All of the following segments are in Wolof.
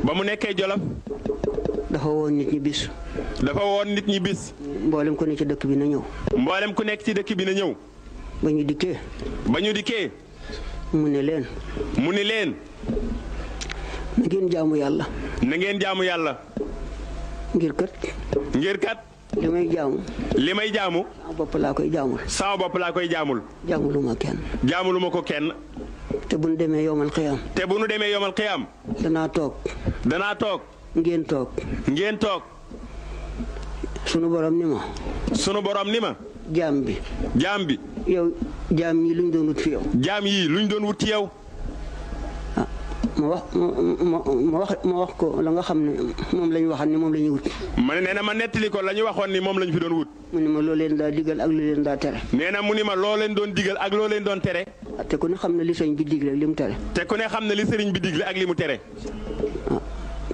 ba mu nekkee Jolof. dafa woon nit ñi bis. dafa woon nit ñi bis. mboolem ku nekk ci dëkk bi na ñëw. mboolem ku nekk ci dëkk bi na ñëw. ba ñu dikkee. ba ñu dikkee. mu ne leen. mu ni leen. na ngeen jaamu yàlla. na ngeen jaamu yàlla. ngir kat. ngir kat. li may jaamu. li may jaamu. sama bopp laa koy jaamul. sama bopp laa koy jaamul. jaamuluma kenn. jaamuluma ko kenn. te bu nu demee yomal xiyaam. te bu nu demee yomal xiyaam. danaa toog. danaa toog. ngeen toog. ngeen toog. sunu borom ni ma. sunu borom ni ma. jaam bi. jaam bi. yow jaam ñi luñ doon wut fi yow. jaam yii luñ doon wut ci yow. ah ma wax ko la nga xam ne moom la ñu waxoon ni moom la ñuy wut. ma ne nee na ma nettali ko la ñu waxoon ni moom lañ fi doon wut. mu ni ma loo leen daa digal ak lu leen daa tere. nee na mu ni ma loo leen doon digal ak loo leen doon tere. te ku ne xam ne li sëñ bi digle ak li mu tere. te ku ne xam ne li sëriñ bi digle ak li mu tere.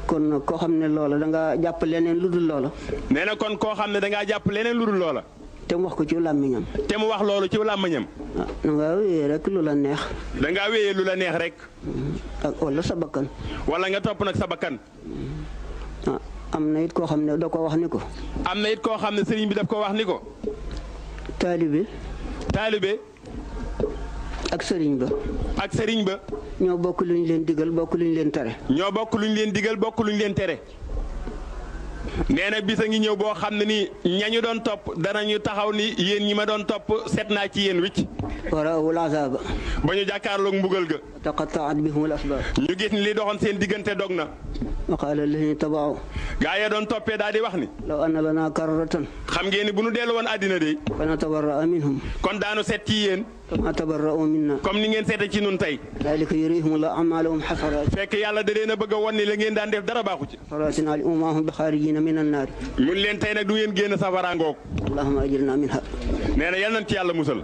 kon nag koo xam ne loola da nga jàpp leneen lu dul loola. nee na kon koo xam ne da ngaa jàpp leneen lu dul loola. te mu wax ko ci làmmiñam. te mu wax loolu ci làmmiñam. da ngaa wéyee rek lu la neex. da ngaa wéyee lu la neex rek. ak wala sa bakkan. wala nga topp nag sa bakkan. am na it koo xam ne da ko wax ni ko. am na it koo xam ne sëriñ bi daf ko wax ni ko. taalibe. taalibe. ak sëriñ ba. ak sëriñ ba. ñoo bokk lu ñu leen digal bokk lu ñu leen tere. ñoo bokk lu ñu leen digal bokk lu ñu leen tere. nee na bis a ngi ñëw boo xam ne ni ñañu doon topp danañu taxaw ni yéen ñi ma doon topp seet naa ci yéen wicc. waraawul azaaba. ba ñu jàkkaarloog mbugal ga. taqattaat bihumul asbaab. ñu gis ni li doxoon seen diggante dog na. wa qaala allaziina taba'u. gaa ya doon toppee daal di wax ni. law anna lanaa karratan. xam ngeen ni bu nu dellu woon àddina de. fa natabarra'a minhum. kon daanu seet ci yéen. kamaa tabarra'u minnaa. comme ni ngeen seete ci nun tey. zaalika yuriihimullaahu a'maalahum hasaraat. fekk yàlla da leen a bëgg a wan ni la ngeen daan def dara baaxu ci. hasaraatin alayhim wa maa hum bi xaarijiina mina n-naar. mun leen tey nag du ngeen génn safara ngoog. allahumma ajirnaa minhaa. nee na yal nañ ci yàlla musal.